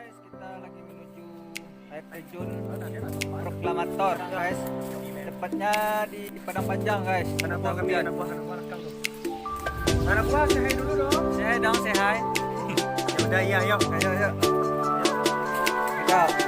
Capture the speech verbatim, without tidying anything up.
Guys, kita lagi menuju air terjun Proklamator, guys. Tepatnya di Padang Panjang, guys. Anak buah kami, anak buah, anak buah belakang tu. Anak buah, say hi dulu dong. Say hi dong, say hi. Ya udah, iya, ayo. Ayo, ayo. Ayo.